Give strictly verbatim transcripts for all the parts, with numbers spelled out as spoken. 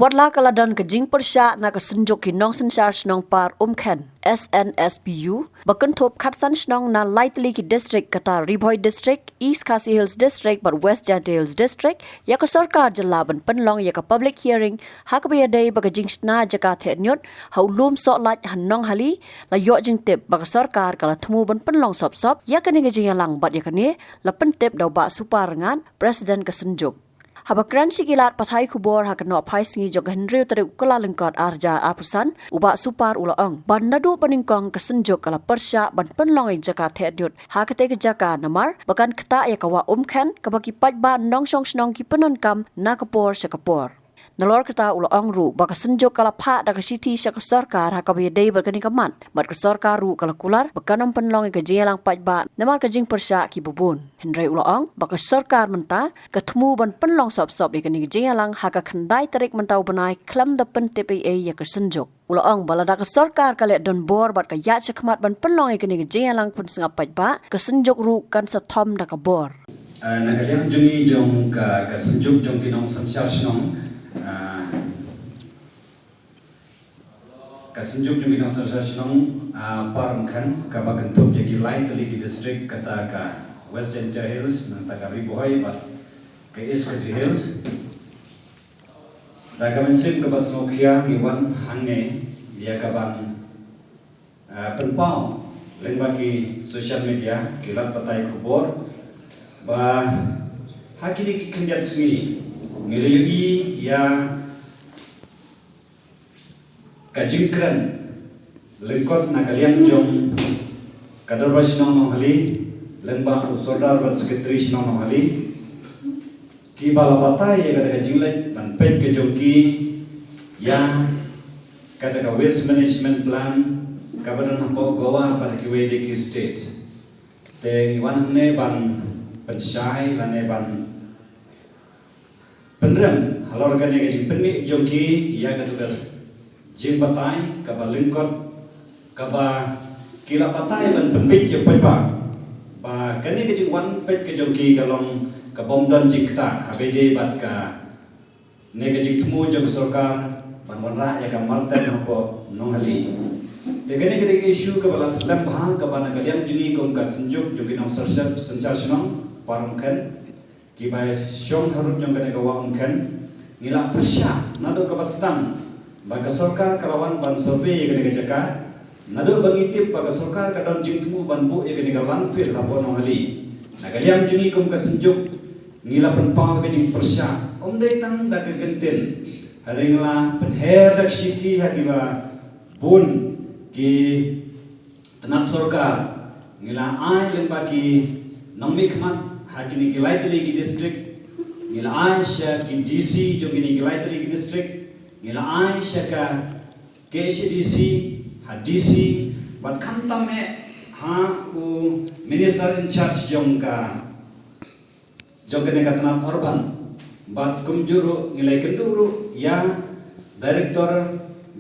Watla ka la don ka jingpyrshah na ka Synjuk ki Nongsynshar Shnong Par Umkhen, S N S P U, ba kynthup khatsan shnong na lai tylli ki district, kata Ri Bhoi District, East Khasi Hills District bad West Jaintia Hills District, ïa ka sorkar jylla ban pynlong ïa ka public hearing ha kaba ïadei bad ka jingshna jaka theh ñiut ha u lum Sohlait ha Nonghali, la ïoh jingtip ba ka sorkar ka la thmu ban pynlong sop sop ïa kane ka jingïalang bad ïa kane la pyntip da u Bah Supar Rangad, President ka Synjuk. Haba kren sha ki lad pathai khubor ha ka nohphai sngi jong ka hynriew tarik u Kyllalyngkot arhajar arphew san, u Bah Supar u la ong ba naduh ba nyngkong ka Synjuk ka la pyrshah ban pynlong ïa ka jaka theh ñiut ha katei ka jaka namar ba kan ktah ïa ka Wah Umkhen kaba ki paidbah nongshong shnong ki pyndonkam na ka por sha ka por. Nalor kata u la ong ruh ba ka Synjuk ka la phah da ka shithi sha ka sorkar ha kaba ïadei bad kane ka mat, bad ka sorkar ruh ka la kular ba kan ym pynlong ïa ka jingïalang paidbah namar ka jingpyrshah kiba bun. Hynrei u la ong ba ka sorkar mynta ka thmu ban pynlong sop sop ïa kane ka jingïalang ha ka khyndai tarik mynta u bnai khlem da pyntip ei ei ïa ka Synjuk. U la ong ba lada ka sorkar ka leh donbor bad ka ïaid shakhmat ban pynlong ïa kane ka jingïalang pynsngap paidbah, ka Synjuk ruh kan sa thom da ka bor. Ah, na ka liang jong ngi jong ka, ka Synjuk jong ki Nongsynshar Shnong, ah, ka Synjuk jong ki Nongsynshar Shnong, ah, Par Umkhen, kaba kynthup ïa ki lai tylli ki district, kata ka West Jaintia Hills, nangta ka Ri Bhoi bad ka East Khasi Hills. Da ka mynsiem kaba sngewkhia ngi wan hangne ïa ka ban, ah, pynpaw lyngba ki social media, ki lad pathai khubor, ba ha kine ki khyndiat sngi ngi la ïohi ïa ka jingkren lyngkot na ka liang jong ka Dorbar Shnong Nonghali, lyngba u Sordar bad Secretary Shnong Nonghali, kiba la batai ïa kata ka jingleh ban peit ka jong ki ïa kata ka waste management plan kaba don hapoh Goa bad kiwei de ki state. Te ngi wan hangne ban pynshai lane ban pynrem halor kane ka jingpynmih jong ki ïa katu ka jingbatai kaba lyngkot, kaba ki la batai ban pynbit ïa paidbah ba kane ka jingwan peit ka jong ki ka long ka bym don jingktah haba ïadei bad kane ka jingthmu jong ka sorkar ban wanrah ïa ka marten hapoh Nonghali. Te kane ka dei ka issue kaba la slem bha kaba na ka liang jong ngi kum ka Synjuk jong ki Nongsynshar, Synshar Shnong Par Umkhen, kiba shong harud jong kane ka Wah Umkhen, ngi la pyrshah naduh kaba sdang ba ka sorkar ka la wan ban survey ïa kane ka jaka, naduh ba ngi tip ba ka sorkar ka don jingthmu ban buh ïa kane ka landfill hapoh Nonghali. Na ka liang jong ngi kum ka Synjuk ngi la pynpaw ïa ka jingpyrshah, ym dei tang da ka kyntien, hynrei ngi la pynher da ka shithi ha kiba bun ki tnat sorkar, ngi la ai lyngba ki nongmihkhmat ha kine ki lai tylli ki district, ngi la ai sha ki D C jong kine ki lai tylli ki district, ngi la ai sha ka K H A D C, ha D C, bad khamtam eh ha u minister in charge jong ka jong kane ka tnat urban. Bad kumjuh ruh ngi la ïakynduh ruh ïa director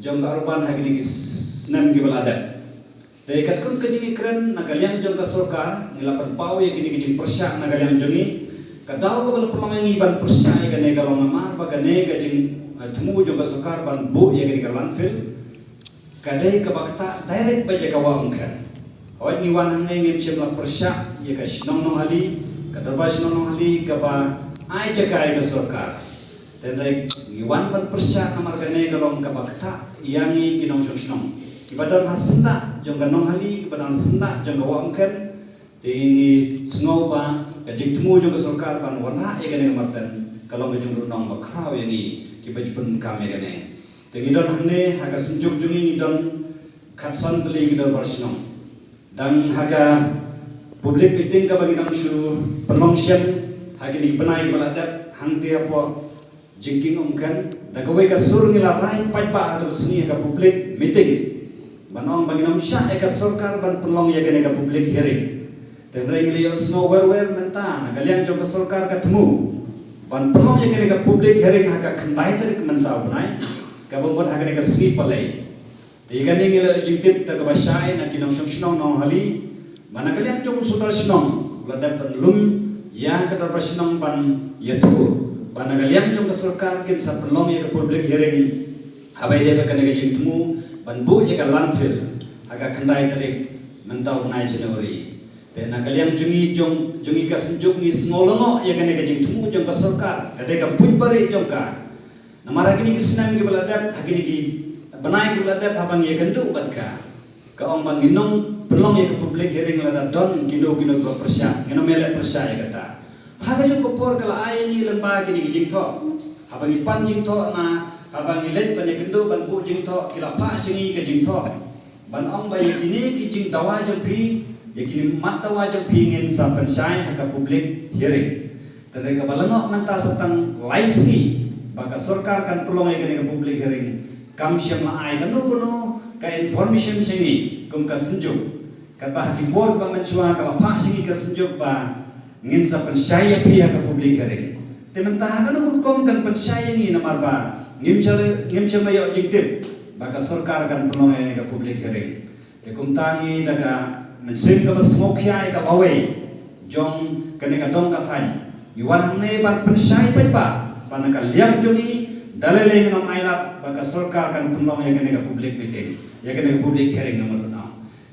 jong ka urban ha kine ki snem kiba la dep. Te katkum ka jingïakren na ka liang jong ka sorkar, ngi la pynpaw ïa kine ki jingpyrshah na ka liang jong ngi. Ka daw kaba la pynlong ïa ngi ban pyrshah ïa kane ka long namar ba kane ka jing, eh, thmu jong ka sorkar ban buh ïa kane ka landfill ka dei kaba ktah direct bad ïa ka Wah Umkhen. Hooid, ngi wan hangne ngim shym la pyrshah ïa ka shnong Nonghali, ka dorbar shnong Nonghali kaba ai jaka ïa ka sorkar. Hynrei ngi wan ban pyrshah namar kane ka long kaba ktah ïa ngi ki nongshong shnong kiba don ha syndah jong ka Nonghali, kiba don ha syndah jong ka Wah Umkhen. Te ngi sngew ba ka jingthmu jong ka sorkar ban wanrah ïa kane ka marten ka long ka jingduhnong ba khraw ïa ngi kiba ju pyndonkam ïa kane. Te ngi don hangne ha ka Synjuk jong ngi, ngi don khatsan tylli ki dorbar shnong. Dang ha ka public meeting kaba ngi dang shu pynlong shen ha kine ki bnai kiba la dep hangtei hapoh Jingkieng Umkhen, da kawei ka sur ngi la rai paidbah ha katu ka sngi ha ka public meeting ban ong ba ngin ym shah ïa ka sorkar ban pynlong ïa kane ka public hearing. Hynrei ngi la ïohsngew wer wer mynta na ka liang jong ka sorkar ka thmu ban pynlong ïa kane ka public hearing ha ka khyndai tarik mynta u bnai, kaba mut ha kane ka sngi Palei. Te ïa kane ngi la ïoh jingtip da kaba shai na ki nongshong shnong Nonghali ba na ka liang jong u sordar shnong u la dep ban lum ïa ka dorbar shnong ban ïathuh. Ba na ka liang jong ka sorkar kin sa pynlong ïa ka public hearing haba ïadei bad kane ka jingthmu ban buh ïa ka landfill ha ka khyndai tarik mynta u bnai January. Te na ka liang jong ngi, jong, jong ngi ka Synjuk, ngi sngew lyngngoh ïa kane ka jingthmu jong ka sorkar, ka dei ka buit barieh jong ka. Namar ha kine ki snem kiba la dep, ha kine ki bnai kiba la dep, haba ngi ïakynduh bad ka, ka ong ba ngin ym pynlong ïa ka public hearing lada don kino kino kiba pyrshah, ngin ym leh pyrshah ïa kata. Ha kajuh ka por ka la ai ïa ngi lyngba kine ki jingthoh. Haba ngi pan jingthoh na, haba ngi leit ban ïakynduh ban buh jingthoh, ki la phah sha ngi ka jingthoh ban ong ba ïa kine ki jingdawa jong phi, ïa kine mat dawa jong phi ngin sa pynshai ha ka public hearing. Te hynrei kaba lyngngoh mynta sa tang lai sngi ba ka sorkar kan pynlong ïa kane ka public hearing, kam shym la ai kano kano ka information sha ngi kum ka Synjuk. Katba ha ki por kiba mynshuwa ka la phah sha ngi ka Synjuk ba ngin sa pynshai ïa phi ha ka public hearing. Te mynta ha kano ka rukom kan pynshai ïa ngi, namar ba ngim shym, ngim shym la ïoh jingtip ba ka sorkar kan pynlong ïa kane ka public hearing. Te kumta ngi da ka mynsiem kaba sngewkhia ïa ka lawei jong kane ka dong ka thaiñ, ngi wan hangne ban pynshai paidbah ba na ka liang jong ngi da lei lei ngin ym ailad ba ka sorkar kan pynlong ïa kane ka public meeting, ïa kane ka public hearing, namar ba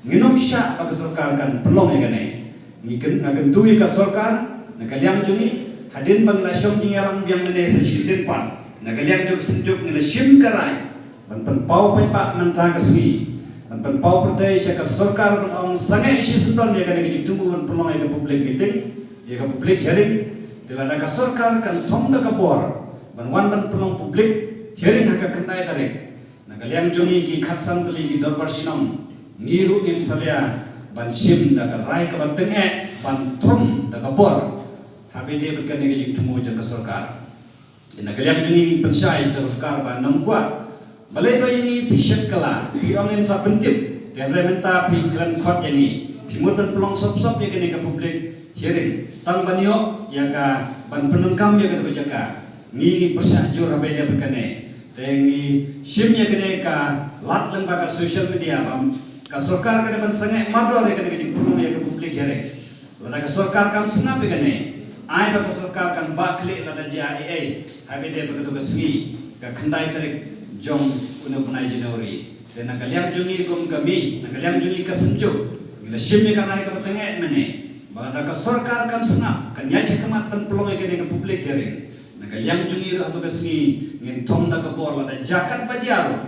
ngin ym shah ba ka sorkar kan pynlong ïa kane. Ngi kyn, nga kyntu ïa ka sorkar na ka liang jong ngi, hadien ba ngi la shong jingïalang biang mynne sa shisien pat, na ka liang jong ka Synjuk ngi la shim ka rai ban pynpaw paidbah mynta ka sngi, ban pynpaw pyrthei sha ka sorkar ban ong sangeh shisyndon ïa kane ka jingthmu ban pynlong ïa ka public meeting, ïa ka public hearing. Te lada ka sorkar kan thom da ka bor ban wan ban pynlong public hearing ha ka khyndai tarik, na ka liang jong ngi ki khatsan tylli ki dorbar shnong, ngi ruh ngin salia ban shim da ka rai kaba tyngeh ban thom da ka bor haba ïadei bad kane ka jingthmu jong ka sorkar. Na ka liang jong ngi pynshai sha ka sorkar ba nym kwah. Balei ba ïa ngi phi shet kylla, phi ong ngin sa pyntip, te hynrei mynta phi kren khot ïa ngi, phi mut ban pynlong sop sop ïa kane ka public hearing tang ban ïoh ïa ka ban pyndonkam ïa kata ka jaka. Ngi ngi pyrshah jur haba ïadei bad kane. Te ngi shim ïa kane ka lad lyngba ka social media ba ka sorkar ka dei ban sangeh mardor ïa kane ka jingpynlong ïa ka public hearing. Lada ka sorkar kam sngap ïa kane, ai ba ka sorkar kan bah khlieh lada jia ei ei haba ïadei bad kata ka sngi, ka khyndai tarik jong une u bnai January. Te na ka liang jong ngi kum ka mih, na ka liang jong ngi ka Synjuk, ngi la shim ïa ka rai kaba tyngeh mynne ba lada ka sorkar kam sngap, kan ïaid shakhmat ban pynlong ïa kane ka public hearing. Na ka liang jong ngi ruh hato ka sngi ngin thom da ka bor, lada jia katba jia ruh,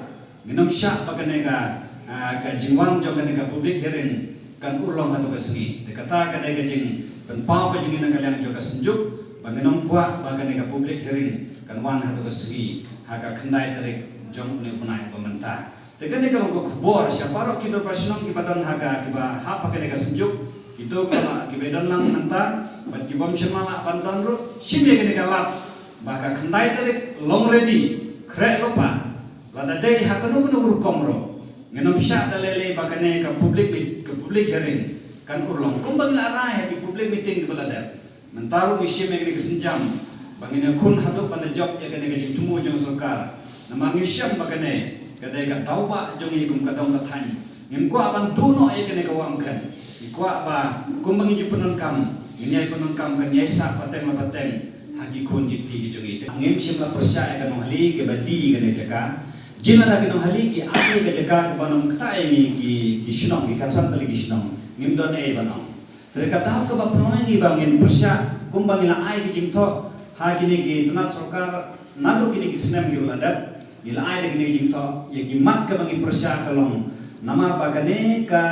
ngin ym shah ba kane ka, ah, ka jingwan jong kane ka public hearing kan urlong hato ka sngi. Te kata ka dei ka jingpynpaw ka jong ngi na ka liang jong ka Synjuk ba ngin ym kwah ba kane ka public hearing kan wan hato ka sngi ha ka khyndai tarik jong une u bnai ba mynta. Te kane ka long ka khubor sha baroh ki dorbar shnong kiba don ha ka, kiba hap ha kane ka Synjuk, kito kiba, kiba don lang mynta bad ki bym shym la lah ban don ruh, shim ïa kane ka lad ba ka khyndai tarik long ready, khreh lypa. Lada dei ha kano kano ka rukom ruh, ngin ym shah da lei lei ba kane ka public meet, ka public hearing kan urlong kumba ngi la rai ha ki public meeting kiba la dep. Mynta ruh ngi shim ïa kane ka sienjam ba ngin ïakhun haduh ban da jop ïa kane ka jingthmu jong sorkar. Namar ngi shem ba kane ka dei ka daw bah jong ngi kum ka dong ka thaiñ. Ngim kwah ban duh noh ïa kane ka wah umkhen. Ngi kwah ba kumba ngi ju pyndonkam, ngin ïai pyndonkam, kan ïai sah pateng la pateng ha ki khun ki kti ki jong ngi. Ngim shym la pyrshah ïa ka nonghali kaba die kane ka jaka. Jin lada ki nonghali ki ai ka jaka kaba nym ktah ïa ngi ki, ki shnong, ki khatsan tylli ki shnong, ngim don ei ban ong. Te ka daw kaba pynlong ïa ngi ba ngin pyrshah kumba ngi la ai ki jingthoh ha kine ki tnat sorkar naduh kine ki snem kiba la dep. Ngi la ai da kine ki jingthoh, ïa ki mat kaba ngi pyrshah ka long namar ba kane ka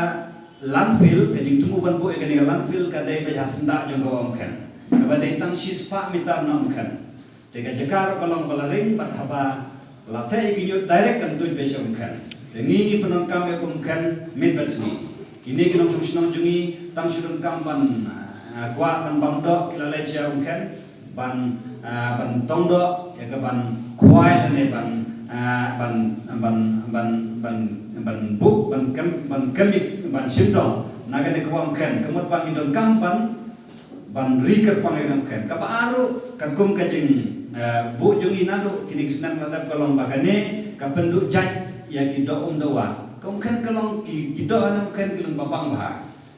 landfill, ka jingthmu ban buh ïa kane ka landfill ka dei beit ha syndah jong ka wah umkhen, kaba dei tang shispah mitar na umkhen. Te ka jaka ruh ka long ba la ring bad haba la theh ïa ki ñiut direct kan tuid beit sha umkhen. Te ngi ngi pyndonkam ïa ka umkhen miet bad sngi. Kine ki nongshong shnong jong ngi tang shu donkam ban, ah, kwah ban bam doh, ki la leit sha umkhen ban, ah, ban tong doh ïa ka ban khwai lane ban, ah, ban, ban, ban, ban, ban buh, ban kem, ban kem, ban shim doh na kane ka wah umkhen. Ka mut ba ngi donkam ban ban ri kyrpang ïa ka umkhen. Kaba ar ruh katkum ka jing, eh, buh jong ngi naduh kine ki snem la dep ka long ba kane ka pynduh jait ïa ki doh um doh wah. Ka umkhen ka long ki, ki doh ha umkhen ki long ba bang bha.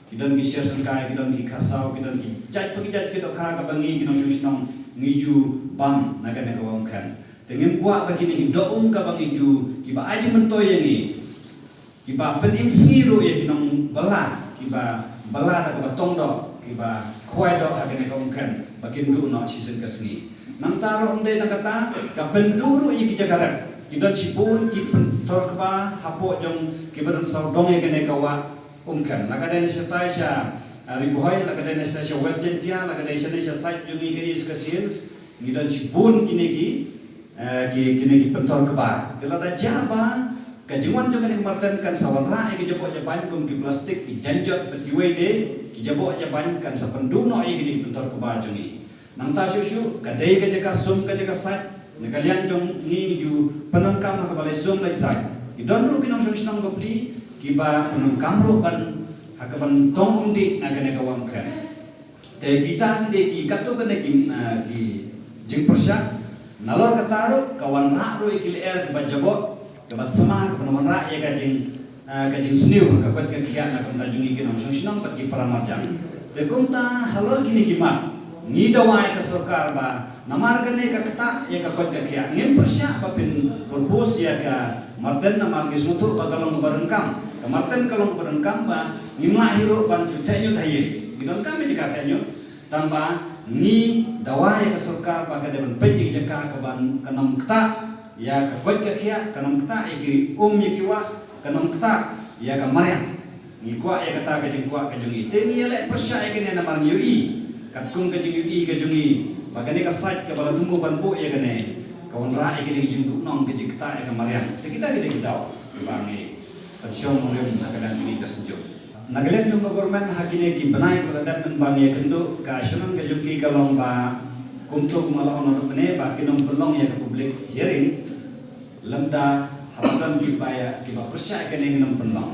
Ki don ki sher syngkai, ki don ki khasaw, ki don ki jait pa ki jait ki dohkha kaba ngi ki nongshong shnong ngi ju bam na kane ka wah Umkhen. Te ngim kwah ba kine ki doh um kaba ngi ju, kiba ai jingmyntoi ïa ngi, kiba pynim sngi ruh ïa ki nongbylla, kiba bylla da kaba tong doh, kiba khwai doh ha kane ka Umkhen, ba kin duh noh shisien ka sngi. Nangta ruh ym dei tang kata, ka pynduh ruh ïa ki jaka rep. Ki don shibun ki pynthor kba hapoh jong kiba don sawdong ïa kane ka wah Umkhen. La ka dei na shatai sha, ah, Ri Bhoi, la ka dei na sha, sha West Jaintia, la ka dei sha, na sha side jong ngi ka East Khasi Hills. Ngi don shibun kine ki, eh, ki, kine ki pynthor kba. Te lada jia ba ka jingwan jong kane ka marten kan sa wanrah ïa ki jaboh jabain kum ki plastik, ki janjot bad kiwei de, ki jaboh jabain kan sa pynduh noh ïa kine ki pynthor kba jong ngi. Nangta shuh shuh, ka dei ka jaka sum, ka jaka sait, na ka liang jong ngi ju pyndonkam ha kaba leit sum leit sait. Ki don ruh ki nongshong shnong bapli kiba pyndonkam ruh ban, ha kaban tong umdih na kane ka wah Umkhen. Te kita ki dei ki katto katne ki, ah, ki jingpyrshah. Nalor kata ruh ka wanrah ruh ïa ki lyer kiba jaboh, kaba sma, kaba wanrah ïa ka jing, ah, ka jingsniew, ka koit ka khiah na ka bynta jong ngi ki nongshong shnong bad ki para marjan. Te kumta halor kine ki mat, ngi dawa ïa ka sorkar ba namar kane ka ktah ïa ka koit ka khiah, ngim pyrshah ba phin propose ïa ka marten namar ngi sngewthuh ba ka long kaba donkam. Ka marten ka long kaba donkam ba ngim lah hi ruh ban shu theh ñiut ha ïing. Ngi donkam ïa ka theh ñiut. Tangba ngi dawa ïa ka sorkar ba ka dei ban peit ïa ka jaka kaban kan ym ktah ïa ka koit ka khiah, kan ym ktah ïa ki um ïa ki wah, kan ym ktah ïa ka mariang. Ngi kwah ïa kata ka jingkwah ka jong ngi. Te ngi ïaleh pyrshah ïa kane namar ngi ïohi katkum ka jingïohi ka jong ngi ba kane ka sait kaba la thmu ban buh ïa kane ka wanrah ïa kane ka jingduhnong, ka jingktah ïa ka mariang. Te kita ki dei ki daw ba ngi pynshong nongrim na ka liang jong ngi ka Synjuk. Na ka liang jong ka government ha kine ki bnai kiba la dep mynba ngi ïakynduh, ka assurance ka jong ki ka long ba kumto kumba la ong naduh mynne ba kin ym pynlong ïa ka public hearing lymda haba don kiba ïa, kiba pyrshah ïa kane kin ym pynlong.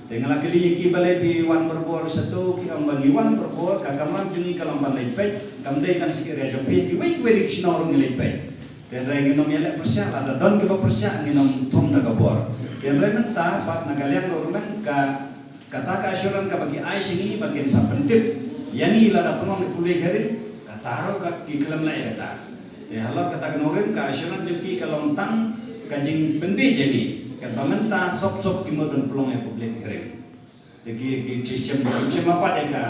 Te nga la kylli ïa ki balei phi wan borbor shato, ki ong ba ngi wan borbor, ka kamram jong ngi ka long ban leit peit, kam dei tang sha ki area jong phi, kiwei kiwei de ki shnong ruh ngi leit peit. Te hynrei ngin ym ïaleh pyrshah, lada don kiba pyrshah ngin ym thung da ka bor. Te hynrei mynta pat na ka liang government ka, kata ka assurance kaba ki ai sha ngi ba kin sa pyntip ïa ngi lada pynlong ki public hearing, kata ruh ka ki khlem leh ïa kata. Te halor kata ka nongrim, ka assurance jong ki ka long tang ka jingpynbiej ïa ngi, katba mynta sop sop ki mut ban pynlong ïa public hearing. Te ki, ki, ki shisha, ki shisha pat ïa ka,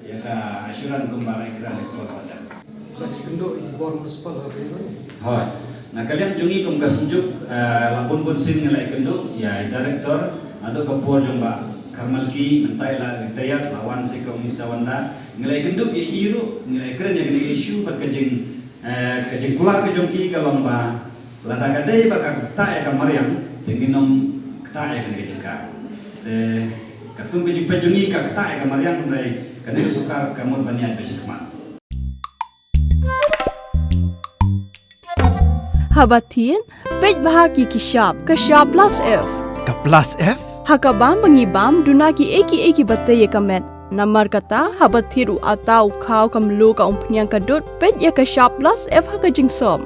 ïa ka assurance kumba la ïakren ïa ka por ba dang. Ka jingkynduh ïa ki bor municipal ha Ri Bhoi. Hooid. Na ka liang jong ngi kum ka Synjuk, eh, la bun bun sien ngi la ïakynduh ïa i director, naduh ka por jong Bah Kharmalki, mynta i la retired, la wan sha ka Umisa Wanda. Ngi la ïakynduh ïa i ruh, ngi la ïakren ïa kane ka issue bad ka jing, eh, ka jingkular ka jong ki ka long ba lada ka dei ba ka ktah ïa ka mariang, te ngin ym ktah ïa kane ka jaka. Te katkum ka jingpeit jong ngi ka ktah ïa ka mariang, hynrei kane ka sorkar ka mut ban ïaid beit shakhmat. Haba thied, peit bha ki, ki shap, ka shap plus F. Ka plus F? Ha ka bam ba ngi bam, duna kiei kiei kiba tei ïa ka met. Namar kata, haba thied u atta, u khaw, ka mluh, ka umphniang, ka dud, peit ïa ka shap plus F ha ka jingsop.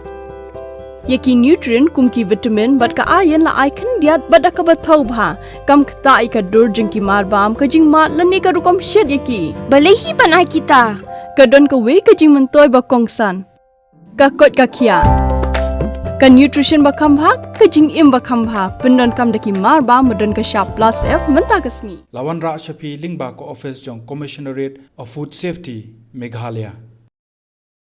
Ïa ki nutrient kum ki vitamin bad ka iron la ai khyndiat bad da kaba thaw bha. Kam ktah ïa ka dur jong ki mar bam, ka jingmad lane ka rukom shet ïa ki. Balei hi ban ai kita? Ka don kawei ka jingmyntoi ba kongsan. Ka koit ka khiah. Ka nutrition ba kham bha, ka jingim ba kham bha. Pyndonkam da ki mar bam ba don ka shap plus F mynta ka sngi. La wanrah sha phi lyngba ka office jong Commissionerate of Food Safety, Meghalaya.